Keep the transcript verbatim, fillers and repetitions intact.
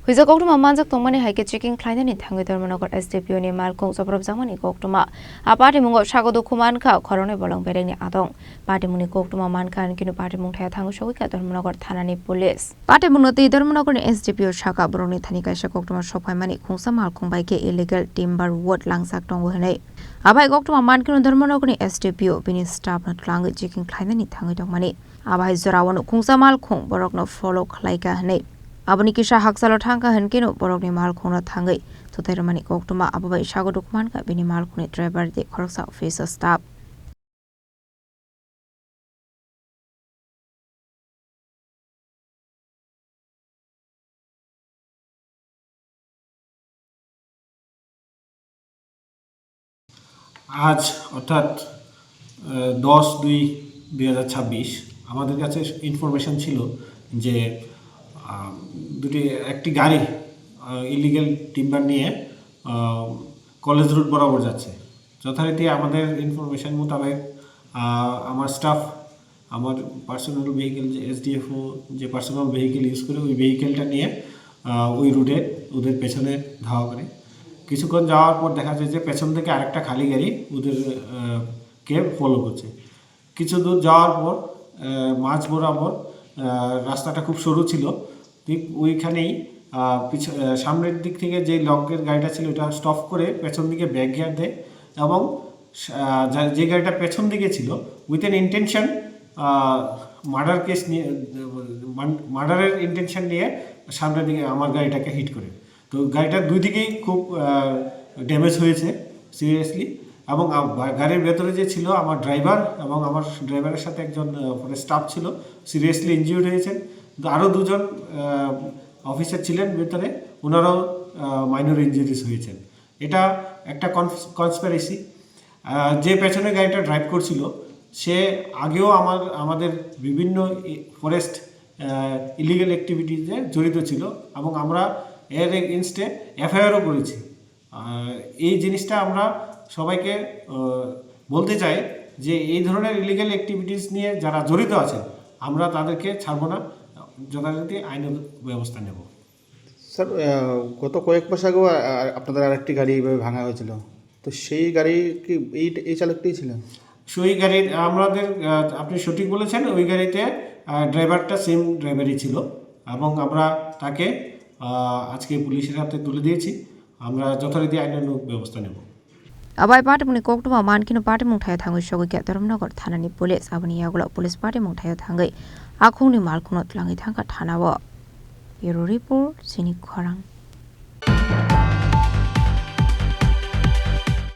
Puisa koktwma manjak tongmani hai khe checking khlainani thangwi Dharmanagar S D P O ni malkhung chopropjakmani koktwma. A patimungo sago dukhu mankha khoroknwi bolong berekni adong. Patimungni koktwma mankha hinkhe patimung thaya thangwi sogwi kha Dharmanagar thanani police. Patimungno twi Dharmanagarni S D P O sakha borokni thani kaisa koktwma sokphaimani khungsa malkhung bai khe illegal timber wood langjak tongo hwnwi. Abai koktwma mankhe Dharmanagarni S D P O bini staff no twlangwi checking khlainani thangwi tongmani. Abai jorao no khungsa malkhung borokno follow khlaikha hwnwi. Aboni kisa hakchalo thangkha hinkhe borokni malkhungno thangwi thutai rwmani koktwma abo bai sago dukhu mankha bini malkhungni driver tei khoroksa office o staff. আজ অর্থাৎ, আহ, দশ দুই দুই হাজার ছাব্বিশ আমাদের কাছে ইনফরমেশন ছিল যে, আহ, দুটি, একটি গাড়ি, আহ, ইলিগ্যাল টিম্বার নিয়ে, আহ, কলেজ রোড বরাবর যাচ্ছে। যথারীতি আমাদের ইনফরমেশন মোতাবেক, আহ, আমার স্টাফ, আমার পার্সোনাল ভেহিকেল, যে এসডিএফও যে পার্সোনাল ভেহিকেল ইউজ করে, ওই ভেহিকেলটা নিয়ে, আহ, ওই রুটে ওদের পেছনে ধাওয়া করে। কিছুক্ষণ যাওয়ার পর দেখা যায় যে পেছন থেকে আরেকটা খালি গাড়ি ওদের, আহ, কে ফলো করছে। কিছু দূর যাওয়ার পর, আহ, মাঝ বরাবর, আহ, রাস্তাটা খুব সরু ছিল, ঠিক ওইখানেই, আহ, পিছ-, আহ, সামনের দিক থেকে যে লংয়ের গাড়িটা ছিল, ওটা স্টপ করে পেছন দিকে ব্যাক গিয়ার দেয় এবং সা-, আহ, যা-, যে গাড়িটা পেছন দিকে ছিল, with an intention, uh, murder case নিয়ে, মান-, মার্ডারের ইন্টেনশন নিয়ে সামনের দিকে আমার গাড়িটাকে হিট করে। তো গাড়িটার দুই দিকেই খুব, আহ, ড্যামেজ হয়েছে সিরিয়াসলি। এবং আ-, বা-, গাড়ির ভেতরে যে ছিল আমার ড্রাইভার এবং আমার ড্রাইভারের সাথে একজন, আহ, মানে স্টাফ ছিল, সিরিয়াসলি ইনজিউর্ড হয়েছেন। কিন্তু আরও দুজন, আহ, অফিসার ছিলেন ভেতরে, ওনারাও, আহ, মাইনর ইনজুরিজ হয়েছেন। এটা একটা কনস-, কনস্পিরেসি। আহ, যে পেছনে গাড়িটা ড্রাইভ করছিল, সে আগেও আমার, আমাদের বিভিন্ন ই-, ফরেস্ট, আহ, ইলিগ্যাল অ্যাক্টিভিটিজে জড়িত ছিল এবং আমরা এর এগেইনস্টে এফআইআরও করেছি। আহ, এই জিনিসটা আমরা সবাইকে, আহ, বলতে চাই যে এই ধরনের ইলিগ্যাল অ্যাক্টিভিটিস নিয়ে যারা জড়িত আছেন, আমরা তাদেরকে ছাড়বো না, যথারীতি আইনের ব্যবস্থা নেব। স্যার, আহ, গত কয়েক মাস আগেও, আহ, আপনাদের আরেকটি গাড়ি এইভাবে ভাঙা হয়েছিল, তো সেই গাড়ি কি এই, এই চালকটিই ছিলেন? সেই গাড়ির আমাদের, আহ, আপনি সঠিক বলেছেন, ওই গাড়িতে, আহ, ড্রাইভারটা সেম ড্রাইভারই ছিল এবং আমরা তাকে, আহ, আজকে পুলিশের হাতে তুলে দিয়েছি। আমরা যথারীতি আইনানুগ ব্যবস্থা নেব। Abai patimungni koktwma mankhe patimung thaio thangwi sogwi kha Dharmanagar thanani police. Aboni yagulo police patimung thaio thangwi akhungni malkhungno twlangwi thangkha thanao. Bureau report, Chini Khorang.